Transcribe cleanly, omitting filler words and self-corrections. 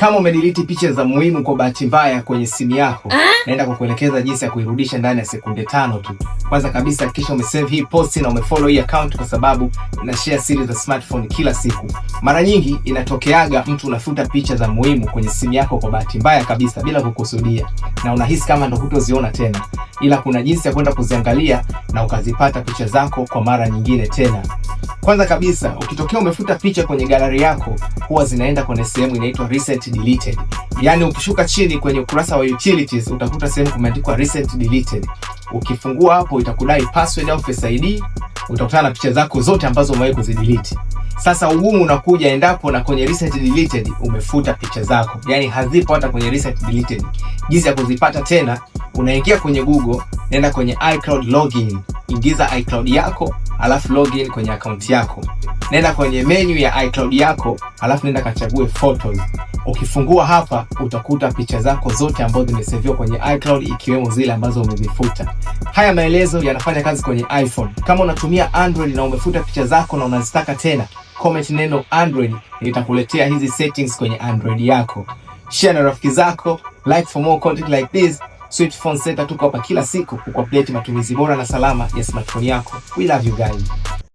Kama umedelete picha za muhimu kwa bahati mbaya kwenye simu yako, naenda kukuelekeza jinsi ya kuirudisha ndani ya sekunde 5 tu. Kwanza kabisa, hakikisha umesave hii post na umefollow hii account kwa sababu na share siri za smartphone kila siku. Mara nyingi inatokeaga mtu unafuta picha za muhimu kwenye simu yako kwa bahati mbaya kabisa bila kukusudia, na unahisi kama ndo hutoziona tena, ila kuna jinsi ya kwenda kuziangalia na ukazipata picha zako kwa mara nyingine tena. Kwanza kabisa, ukitokea umefuta picha kwenye gallery yako, huwa zinaenda kwenye sehemu inaitwa recent deleted. Yaani ukishuka chini kwenye ukurasa wa utilities utakuta sehemu kumeandikwa recent deleted. Ukifungua hapo itakudai password au Face ID, utakutana na picha zako zote ambazo umewahi kuzidelete. Sasa ugumu unakuja endapo na kwenye recent deleted umefuta picha zako, yaani hazipo hata kwenye recent deleted. Jinsi ya kuzipata tena, unaingia kwenye Google, nenda kwenye iCloud login, ingiza iCloud yako, alafu login kwenye akaunti yako. Nenda kwenye menu ya iCloud yako, alafu nenda kachague photos. Ukifungua hapa utakuta picha zako zote ambazo zimeseviwa kwenye iCloud ikiwemo zile ambazo umezifuta. Haya maelezo yanafanya kazi kwenye iPhone. Kama unatumia Android na umefuta picha zako na unazitaka tena, comment neno Android, nitakuletea hizi settings kwenye Android yako. Share na rafiki zako, like for more content like this. Swift Phone Center tuko hapa kila siku kukuupdate matumizi bora na salama ya smartphone yako. We love you guys.